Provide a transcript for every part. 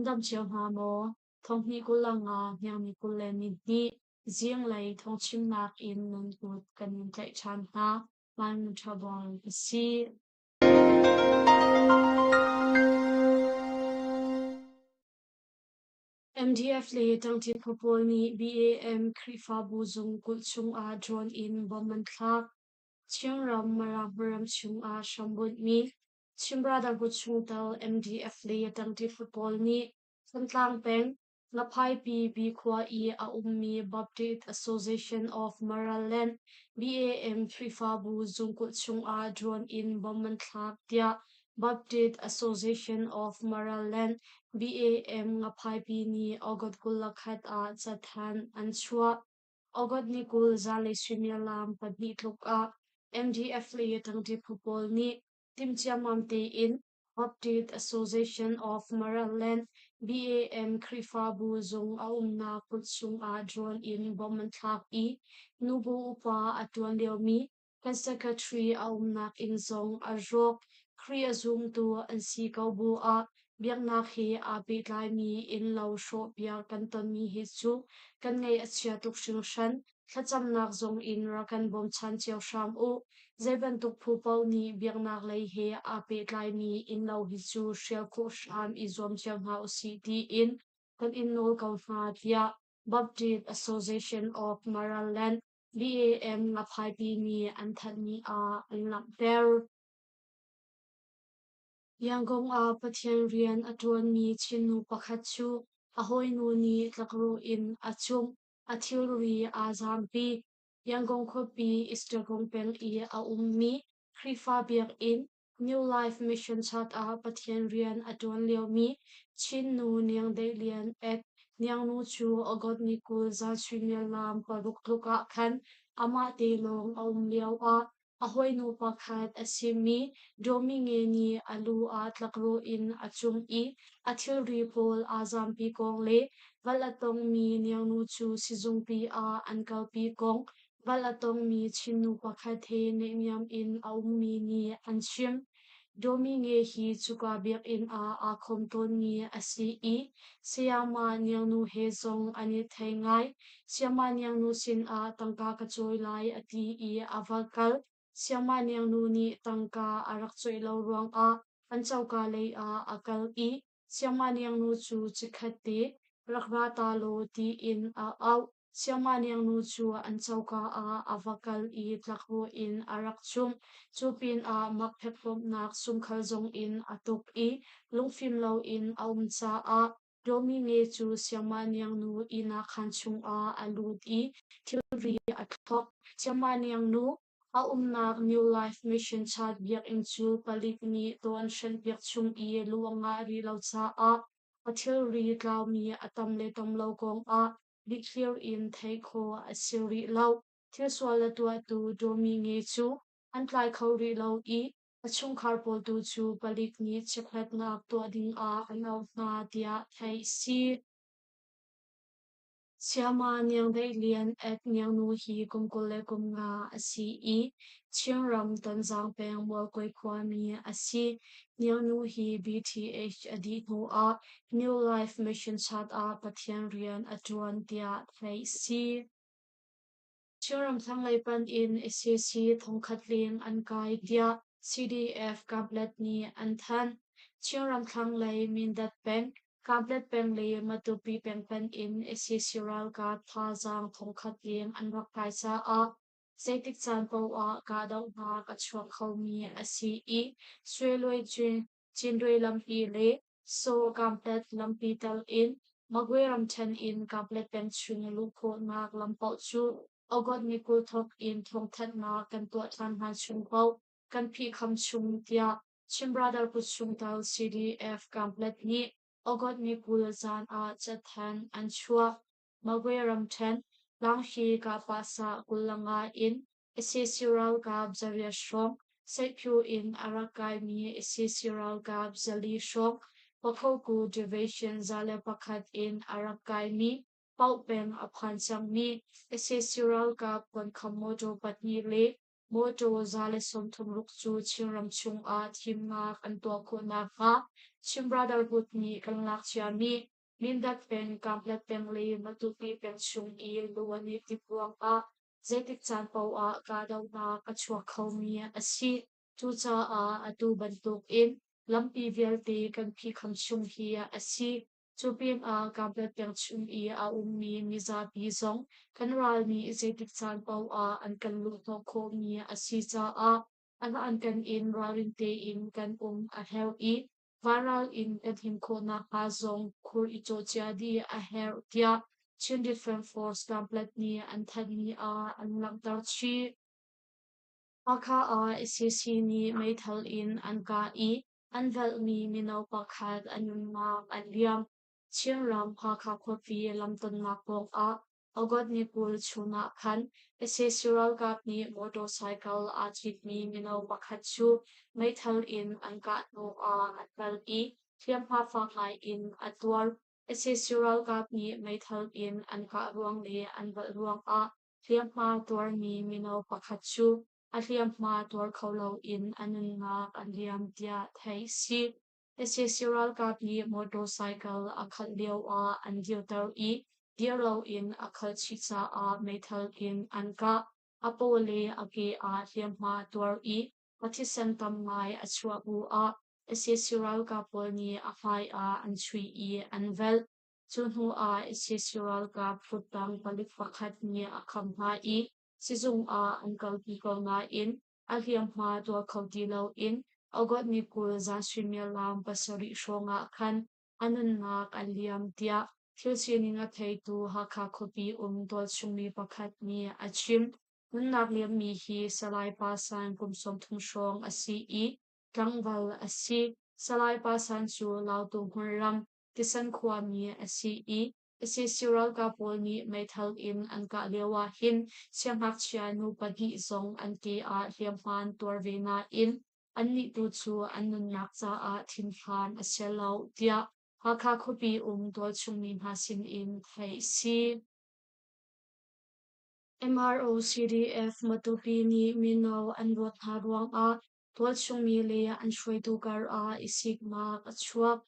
Nan dam cio hna maw? Thonghnih 25 hniangni 22 zinglei thawngchimnak in nan kut kan in tlaih ṭhan hna. Lai ṭha bang ka si. MDF le ṭangṭi phu pawl nih BAM Khrihfabu zung kulh chungah drone in bomb an thlak. Chinram Mara hmuram chungah hrambunhmi Chin Brotherhood chungtel MDF le ṭangṭi phu pawl nih Thantlang peng Ngaphaipi Bi khua i a ummi Baptist Association of Maraland BAM Khrihfabu zungkulh chungah drone in bomb an thlak tiah Baptist Association of Maraland BAM Ngaphaipi nih August 21 ah cathanh an chuah. August ni 20 zanlei suimilam pahnih tluk ah MDF le ṭangṭi phu pawl nih timhciammam tein Baptist Association of Maraland BAM Khrihfabu zung a umnak kut chungah drone in bomb an thlak i nubu upa a ṭuan liomi kan secretary a umnak inn zong a rawk. Khrih a zumtu an si ko bu ah biaknak he aa pehtlaimi innlo hrawhpiak kan tonmi hi cu kan ngaih a chia tuk hringhran. Thlacamnak zong in rak kan bawmchan cio hram u. Zei bantuk phu paoh nih biaknak lei he aa pehtlaimi innlo hi cu hrial khawh hram i zuam cio hna usih tiin kan in nawl ko hna tiah Baptist Association of Maraland BAM Ngaphaipi nih an thanhmi ah an langhter. Yangon ah Pathian rian a ṭuanmi Chinnu pakhat cu a hawinu nih tlakrawh in a cumh. A thilri aa zaampi. Yangon khuapi Eastergong peng i a ummi Khrihfa biakinn New Life Mission Church ah Pathian rian a ṭuan liomi Chin nu Niang Deih Lian et Niangnu cu August ni 20 zan suimilam paruk tluk ah khan amah te lawng a um lioah A hawinu pakhat a simi Domingue nih a lu ah tlakrawh in a cumh i a thilri pawl aa zampi kong le val a tongmi niangnu cu sizungpi ah an kalpi kong val a tongmi Chinnu pakhat he naihniam in a ummi nih an chim. Domingue hi cuka biakinn ah aa khawm tawnmi a si i sayama niangnu he zong an i thei ngai. Sayama niangnu sinah tangka ka cawi lai a ti i a va kal. Sayama niangnu nih tangka a rak cawih lo ruangah an coka lei ah a kal i sayama niangnu cu chikkhat te rak ra ta law tiin a auh. Siangma niangnu cu an coka ah a va kal i tlakrawh in a rak chumh. Cu pinah makphek hlawmnak sumkhal zongin a tuk i lungfim loin a um caah Dominge cu Siangma niangnu ihnak khaan chungah a lut i thilri a thlok. Siangma niangnu a umnak New Life Mission Church biakinn cu palik nih taw an hrenhpiak chung i luh a ngah rih lo caah a thilri tlaumi a tam le tam lo kongah dikthliar in theih khawh a si rih lo. Thilsual a tuahtu Domingue cu an tlai kho rih lo i a chungkhar pawl tu cu palik nih chekhlatnak tuah dingah an auh hna tiah theih a si. Siama Niangdeih Lian at Niangnu hi kum 25 a si i Chinram Tonzang peng Mualkawi khuami a si. Niangnu hi BTH a dih hnuah New Life Mission Church ah Pathian rian a ṭuan tiah theih a si. Chinram thlanglei panh in sac thongkhat leng an kai tiah CDF Kaplet nih an thanh. Chinram thlanglei Mindat peng, Kaplet peng le Matupi peng panh in sac ralkap thazaang thongkhat leng an rak kai caah zeitik caan paoh ah kahdohnak a chuak khomi a si i Sueloi Cindwe lampi le Saw Kamplet lampi tal in Magwe ramṭhen in Kamplet peng chung luh khawhnak lam paoh cu August ni 20 thawk in thawngthanhnak kan tuah ṭhan hna chung paoh kan phihkham chung tiah Chin Brother Kut chungtel CDF Kamplet nih August ni 20 zan ah cathanh an chuah. Magwe ramṭhen Langhi kahpahsah 25 in sac ralkap zariat hrawng Seihpyu in a rak kaimi sac ralkap 400 hrawng Pakhoku Division 101 in a rak kaimi Paoh peng a phan cangmi sac ralkap kuankham mawṭaw pahnih le mawṭaw 136 cu Chinram chungah thimnak an tuah khawh nakhnga. Chin Brotherhood nih kan lak ciami Mindat peng, Kanpetlet peng le Matupi peng chung i lu an i timh ruangah zeitik caan paoh ah kahdohnak a chuak khomi a si. Cucaah atu bantukin lampi vialte kan phihkham chung hi a si. Cu pinah Kanpetlet peng chung i a ummi mizapi zong kan ral nih zeitik caan paoh ah an kan luhhnawh khawhmi a si caah a hlankan in ralring tein kan um a herh i vanral in kan him khawh nakhnga zong khur i cawhcia dih a herh tiah Chin Defense Force Kanpetlet nih an thanhmi ah an langhter chih. Hakha ah sac nih meithal in an kah i an velhmi mino pakhat a nunnak a liam. Chinram Hakha khuapi lamtonnak pawngah August ni 20 chun ah khan sac ralkap nih motorcycle aa citmi mino pakhat cu meithal in an kah hnu ah an kal i hliamhma fak ngai in a tuar. Sac ralkap nih meithal in an kah ruang le an velh ruangah hliamhma tuarmi mino pakhat cu a hliamhma tuar kho loin a nunnak a liam tiah theih a si. Sac ralkap nih motorcycle a khalh lioah an dirter i dir loin a khalh chih caah meithal in an kah. A paw le a ke ah hliamhma a tuar i a thisen tam ngai a chuah bu ah sac ralkap pawl nih a hmai ah an chuih i an velh. Cu hnu ah sac ralkap kuttang palik pakhat nih a kham hna i sizung ah an kalpi ko nain a hliamhma tuar kho ti loin August ni 20 zan suimilam 7 hrawng ah khan a nunnak a liam tiah thil sining a theitu Hakha khuapi um tualchungmi pakhat nih a chim. Nunnak liammi hi Salai Pa San kum 30 hrawng a si i tlangval a si. Salai Pa San cu Lautu hmunram Tisan khuami a si i sac ralkap pawl nih meithal in an kah lio ah hin siangngakchia nu pahnih zong an ke ah hliamhma an tuar ve nain annih tu cu an nunnak caah thinphan a si lo tiah Hakha khuapi um tualchungmi hna sinin theih a si. MRO CDF Matupi nih mino an ruat hna ruangah tualchungmi le an hruaitu karah i siknak a chuak.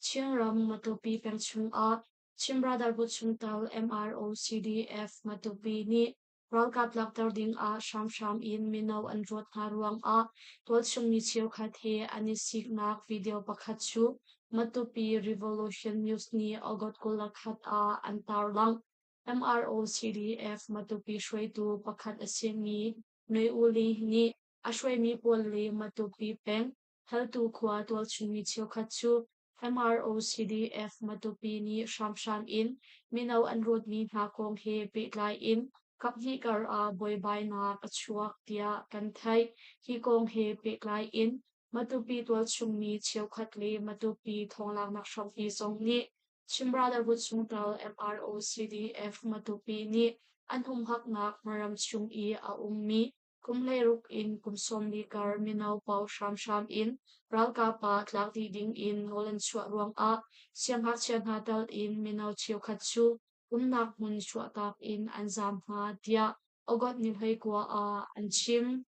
Chinram Matupi peng chungah Chin Brotherhood chungtel MRO CDF Matupi nih ralkap tlakter dingah hramhram in mino an ruat hna ruangah tualchungmi cheukhat he an i siknak video pakhat cu Matupi Revolution News nih August 21 ah an tarlangh. MRO CDF Matupi hruaitu pakhat a simi Nui U Li nih a hruaimi pawl le Matupi peng Haltu khua tualchungmi cheukhat cu MRO-CDF Matupi nih hramhram in mino an rawtmi hna kong he pehtlai in kaphnih kar ah buaibainak a chuak tiah kan theih. Hi kong he pehtlai in Matupi tualchungmi cheukhat le Matupi thawnglaknak hrampi zong nih Chin Brotherhood chungtel MRO-CDF Matupi nih an humhaknak hmaram chung i a ummi kum 16 in kum 40 kar mino paoh hramhram in ralkap ah tlak dih ding in nawl an chuah ruangah siangngakchia hna tel in mino cheukhat cu umnak hmun chuahtak in an zaam hna tiah August ni 29 ah an chim.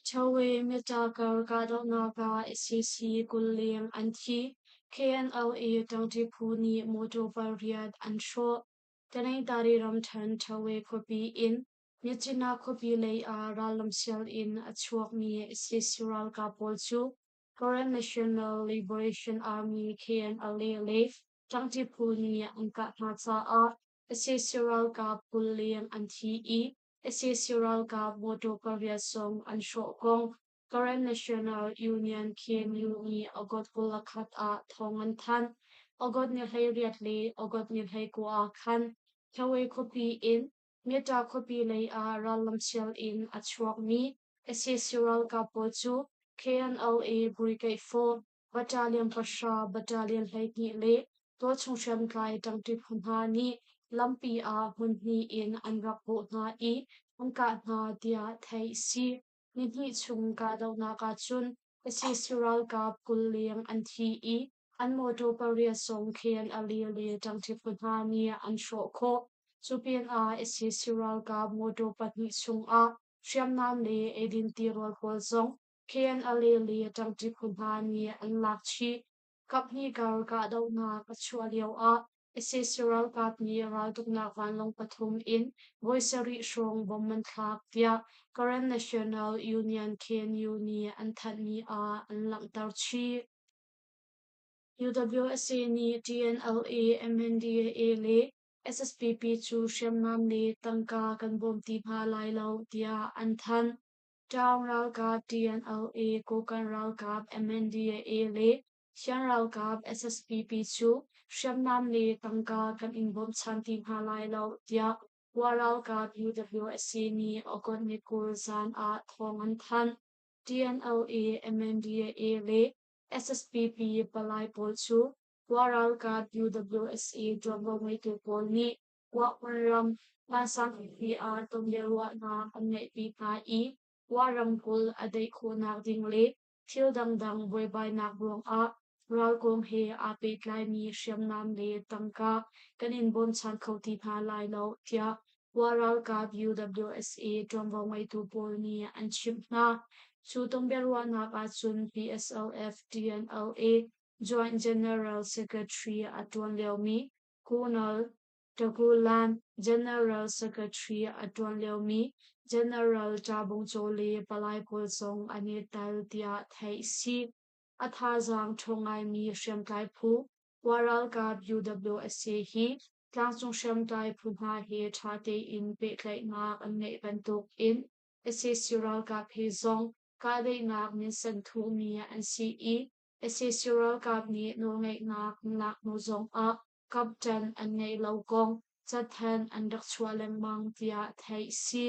Chawe Mitakar kahdohnak ah sac 20 leng an thi. KNLA ṭangṭi phu nih motor pariat an hrawh. Taningtari ramṭhen Ṭhawe khuapi in Myitkyina khuapi lei ah rallam sial in a chuakmi sac ralkap pawl cu Karen National Liberation Army KNLA le ṭangṭi phu nih an kah hna caah sac ralkap 20 leng an thi i sac ralkap motor pariat zong an hrawh kong Karen National Union KNU nih August 21 ah thawng an thanh. August ni 18 le August ni 19 ah khan Hlawe khuapi in Myitta khuapi lei ah rallam sial in a chuakmi sac ralkap pawl cu KNLA Brigade 4, Battalion pahra, Battalion 12 le tualchung hriamtlai ṭangṭi phu hna nih lampi ah hmunhnih in an rak bawh hna i an kah hna tiah theih a si. Nihnih chung kahdohnak ahcun sac ralkap 20 leng an thi i an mawṭaw pariat zong khel a li le ṭangṭi phu hna nih an hrawh khawh. Cu pinah sac ralkap mawṭaw pahnih chungah hriamnam le eidin tirawl pawl zong KNLA le ṭangṭi phu hna nih an lak chih. Kaphnih kar kahdohnak a chuah lioah sac ralkap nih raltuknak vanlawng pathum in voi sarih hrawng bomb an thlak tiah Karen National Union KNU nih an thanhmi ah an langhter chih. UWSA nih TNLA, MNDAA le SSPP cu hriamnam le tangka kan bawm ti hna lai lo tiah an thanh. Ṭaung ralkap TNLA, Kokang ralkap MNDAA le Shan ralkap SSPP cu hriamnam le tangka kan in bawmchan ti hna lai lo tiah Wa ralkap UWSA nih August ni 20 zan ah thawng an thanh. TNLA, MNDAA le SSPP palai pawl cu Wa ralkap UWSA ṭuanvo ngeitu pawl nih Wa hmunram vansang pipi ah tonbiaruahnak an ngeihpi hna i Wa ramkulh a daih khawhnak ding le thil dangdang buaibainak ruangah ral kong he aa pehtlaimi hriamnam le tangka kan in bawmchan kho ti hna lai lo tiah Wa ralkap UWSA ṭuanvo ngeitu pawl nih an chimh hna. Cu tonbiaruahnak ahcun PSLF TNLA Joint General Secretary a ṭuan liomi Colonel Tagulan, General Secretary a ṭuan liomi General Ṭa Bung Caw le palai pawl zong an i tel tiah theih a si. A thazaang ṭhawng ngaimi hriamtlai phu Wa ralkap UWSA hi tlangcung hriamtlai phu hna he ṭha tein pehtlaihnak an ngeih bantukin sac ralkap he zong kahdaihnak minsen thuhmi an si i sac ralkap nih nawlngeihnak an lak hnu zongah kapṭan an ngeih lo kong cathanh an rak chuah lengmang tiah theih a si.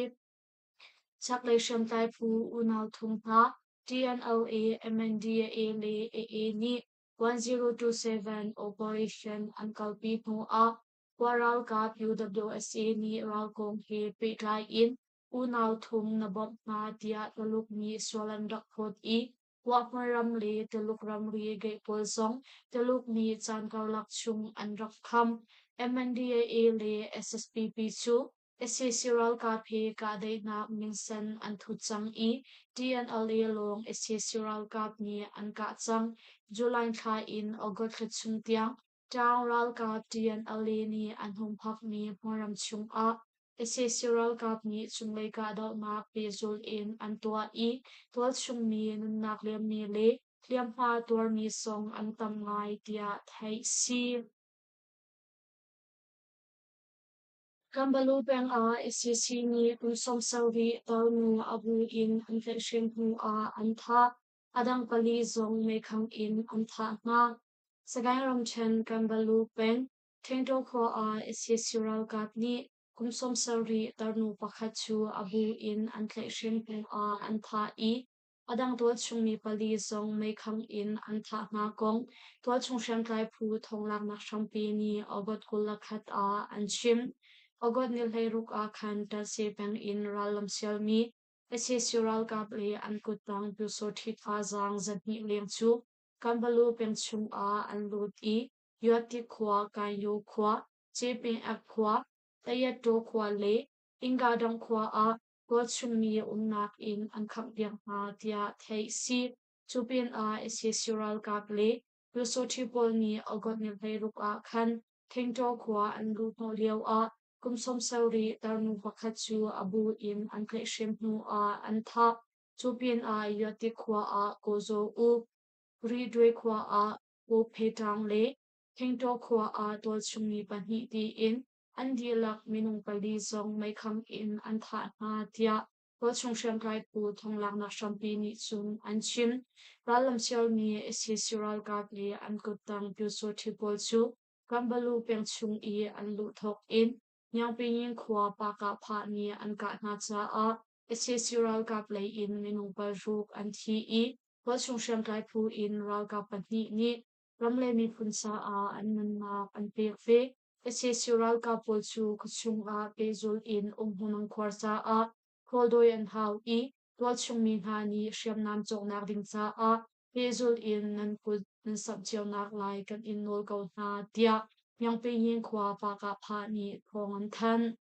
Chaklei hriamtlai phu unau thum hna TNLA, MNDAA le AA nih 1027 operation an kalpi hnu ah Kawl ralkap UWSA nih ralkong he pehtlai in unau thum na bawmh hna tiah Tuluk nih sual an rak phawt i Huahmai ram le Tuluk ramri gate pawl zong Tuluk nih caan karlak chung an rak kham. MNDAA le SSPP cu sac ralkap he kahdaihnak minsen an thut cang i TNLA lawng sac ralkap nih an kah cang. July thla in August thla chung tiang Ṭaung ralkap TNLA nih an humhakmi hmunram chungah sac ralkap nih cunglei kahdohnak pehzulh in an tuah i tualchung mi nunnak liammi le hliamhma tuarmi zong an tam ngai tiah theih a si. Kanbalu peng ah sac nih kum 70 tarnu a bu in an tlaihhrem hnu ah an thah. A dang pali zong meikhang in an thah hna. Sagaing ramṭhen Kanbalu peng Thengtaw khua ah sac ralkap nih kum 70 tarnu pakhat cu a bu in an tlaihhrem hnu ah an thah i a dang tualchung mi pali zong meikhang in an thah hna kong tualchung hriamtlai phu thawnglaknak hrampi nih August 21 ah an chim. August ni 16 ah khan Tanse peng in rallam sialmi sac ralkap le an kuttang Pyusawṭhi thazaang zahnih leng cu Kanbalu peng chungah an lut i Yuati khua, Kanyo khua, Ciping-ek khua, Tayattaw khua le Ingadong khua ah tualchung mi umnak inn an khanghpiak hna tiah theih a si. Cu pinah sac ralkap le Pyusawṭhi pawl nih August ni 16 ah khan Thingtaw khua an luhhnawh lioah kum 70 tarnu pakhat cu a bu in an tlaihhrem hnu ah an thah. Cu pinah Yuati khua ah Kawzaw U, Ridwe khua ah Pu Phe Ṭaung le Thingtaw khua ah tualchung mi pahnih tiin an dihlak minung pali zong meikhang in an thah hna tiah tualchung hriamtlai phu thonglaknak hrampi nih cun an chim. Rallam sialmi sac ralkap le an kuttang Pyusawṭhi pawl cu Kanbalu peng chung i an luh thawk in Ngiangpingin khua Pakahphah nih an kah hna caah sac ralkap lei in minung paruk an thi i tualchung hriamtlai phu in ralkap pahnih nih ram le miphun caah an nunnak an pek ve. Sac ralkap pawl cu khuachung ah pehzulh in umhmun an khuar caah rawldawi an hau i tualchung mi hna nih hriamnam cawknak ding caah pehzulh in nan kut nan samh cionak lai kan in nawl ko hna tiah Myangpingyin khua Pakahphah nih thawng an thanh.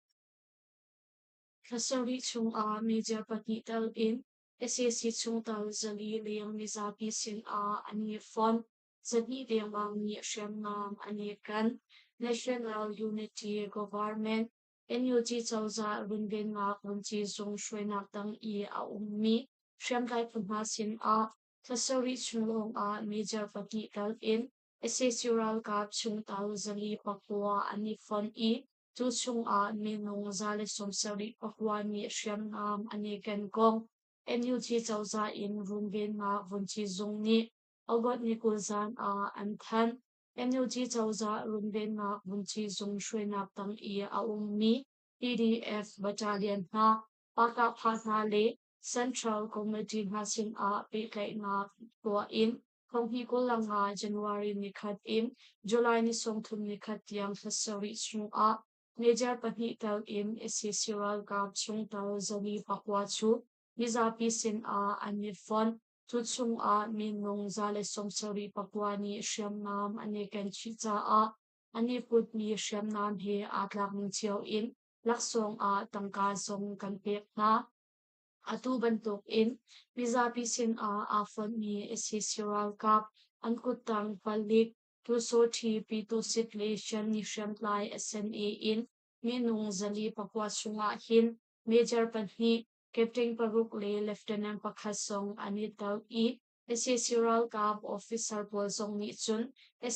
Thla sarih chungah media pahnih tel in. Sac chungtel 400 leng mizapi sinah an i fonh. 200 dengmang nih hriamnam an i ken. National Unity Government NUG cozah runvennak vuanci zung hruainak tang i a ummi hriamtlai phu hna sinah thla sarih chung lawngah major pahnih tal in sac ralkap chungtel 409 an i fonh i cu chungah minung 179 nih hriamnam an i ken kong NUG cozah in runvennak vuanci zung nih August ni 20 zan ah an thanh. NUG cozah runvennak vuanci zung hruainak tang i a ummi PDF battalion hna, Pakah hna le Central Committee hna sinah pehtlaihnak tuah in 2025 January nikhat in July ni 30 nikhat tiang thla sarih chungah major pahnih tel in sac ralkap chungtel 409 cu mizapi sinah an i fonh. Cu chungah minung 179 nih hriamnam an i ken chih caah an i putmi hriamnam he aa tlakning cio in laksawng ah tangka zong kan pek hna. Atu bantukin mizapi sinah aa fonhmi sac ralkap an kuttang palik, Pyusawṭhi Pyitusit le Shanni hriamtlai SNA in minung 409 chungah hin major pahnih, captain paruk le lieutenant pakhat zong an i tel i sac ralkap officer pawl zong nih cun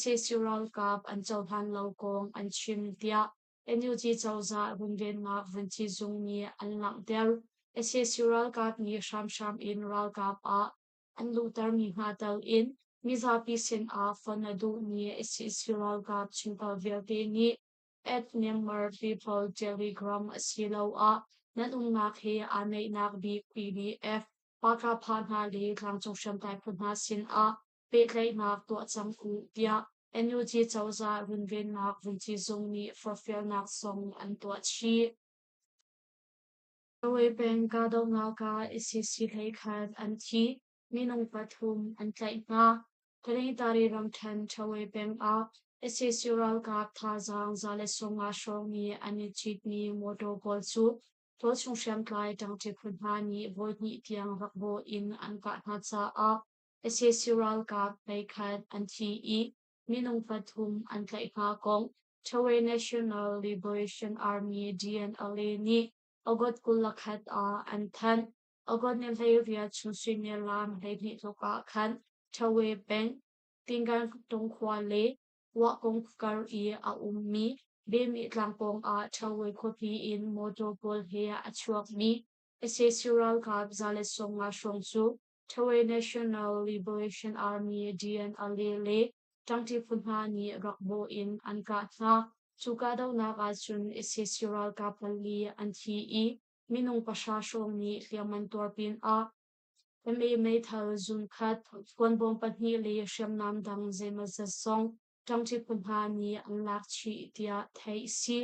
sac ralkap an cohlan lo kong an chim tiah NUG cozah runvennak vuanci zung nih an langhter. Sac ralkap nih hramhram in ralkap ah an luhtermi hna tel in mizapi sinah fon a duhmi sac ralkap chungtel vialte nih at Myanmar People Telegram asiloah nan umnak he aa naihnak bik PDF Pakapha hna le tlangcung hriamtlai phu hna sinah pehtlaihnak tuah cang u tiah NUG cozah runvennak vuanci zung nih forhfialnak zong an tuah chih. Norway peng kahdohnak ah sac 11 an thi, minung pathum an tlaih hna. Tanintari ramṭhen Ṭhawe peng ah sac ralkap thazaang 150 hrawng nih an i citmi motor pawl cu tualchung hriamtlai ṭangṭi phu hna nih voihnih tiang rak bawh in an kah hna caah sac ralkap 11 an thi i minung pathum an tlaih hna kong Ṭhawe National Liberation Army DNLA nih August 21 ah an thanh. August ni 18 chun suimilam 12 tluk ah khan Ṭhawe peng Tingantung khua le Wahkung kar i a ummi Bemih tlang pawngah Ṭhawe khuapi in motor pawl he a chuakmi sac ralkap 150 hrawng cu Ṭhawe National Liberation Army DNLA le ṭangṭi phu hna nih rak bawh in an kah hna. Cu kahdohnak ahcun sac ralkap pali an thi i minung pahra hrawng nih hliam an tuar pinah MA meithal zunkhat, kuanbawm pahnih le hriamnam dang zeimawzat zong ṭangṭi phu hna nih an lak chih tiah theih a si.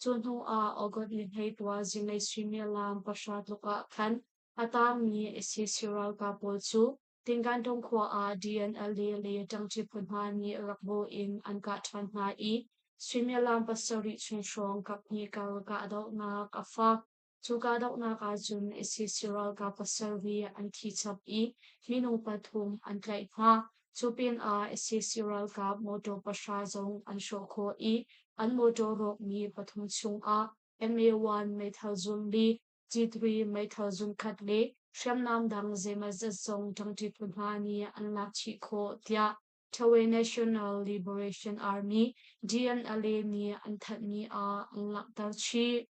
Cu hnu ah August ni 21 zinglei suimilam pahra tluk ah khan a taangmi sac ralkap pawl cu Tingantung khua ah DNLA le ṭangṭi phu hna nih rak bawh in an kah ṭhan hna i suimilam pasarih chung hrawng kaphnih kar kahdohnak a fak. Cu kahdohnak ahcun sac ralkap pasarih an thi chap i minung pathum an tlaih hna. Cu pinah sac ralkap motor pahra zong an hrawh khawh i an motor rawkmi pathum chungah MA-1 meithal zunli, G3 meithal zunkhat le hriamnam dang zeimawzat zong ṭangṭi phu hna nih an lak chih khawh tiah Ṭhawe National Liberation Army DNLA nih an thanhmi ah an langhter chih.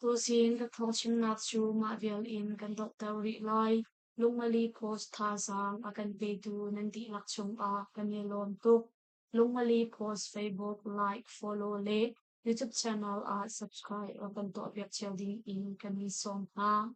Tuzing ka thawngchimnak cu mah vial in kan donghter rih lai. Lungmali Post thazaang a kan petu nan dihlak cungah kan i lawm tuk. Lungmali Post Facebook like, follow le YouTube channel ah subscribe rak kan tuahpiak cio ding in kan in sawm hna.